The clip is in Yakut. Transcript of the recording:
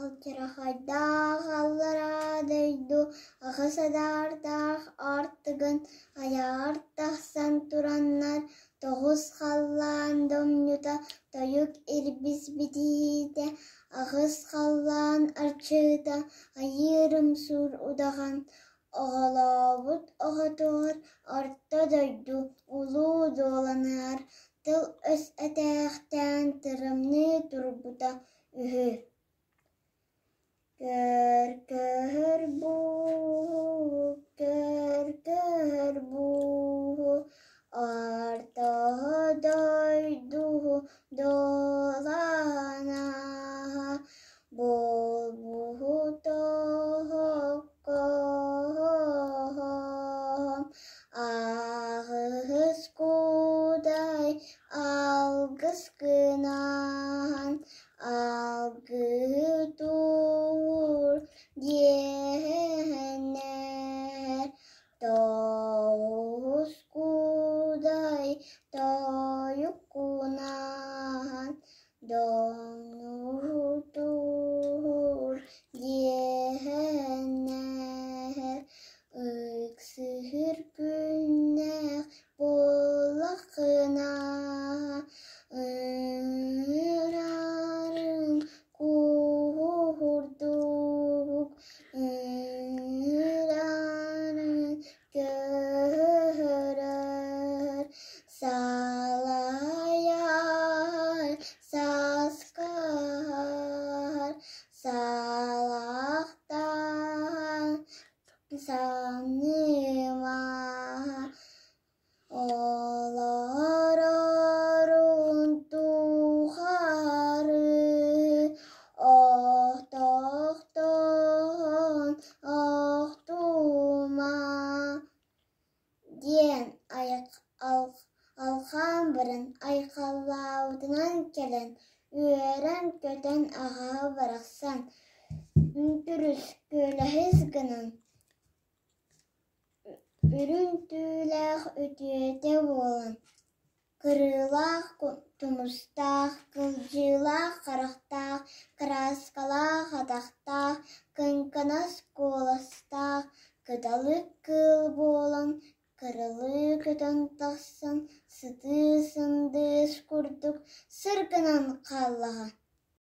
Алдьархайдаах аллараа дойду аҕыс адаардаах аартыгын айаҕар тахсан тураннар, тоҕус халлаан домньута, тойук илбис битиитэ, аҕыс халлаан арчыта, айыырымсуур удаҕан оҕолообут оҕотугар орто дойду улуу дуоланыгар тыл-өс этээхтээн тырымныы турбута үһү. Көр-көр буу, көр-көр буу, орто дойду долаана буолбутоһоккоһом, аҕыс кудай алгыс гынан Алгыы тур диэннэр тоҕус кудай тойуккунаан доннутуур диэннэр ыксыыр күннээх буоллаххына ыҥырарын куурдук ыҥырарын көрөр салайар саскар салахтаан саныма Олорорун тухары охтохтон охтума диэн алҕаан баран айхаллаабытынан кэлэн үөрэн-көтөн аҕаһа барахсан үҥкүрүс, гынан Үрүҥ түүлээх үтүөтэ буолан, кырыылаах тумустаах, кылдьыылаах харахтаах, кырааскалаах атахтаах, кыҥкынас куоластаах, кыталык кыыл буолан кырылыы көтөн тахсан сытыы сындыыс курдук сыр гынан хааллаҕа.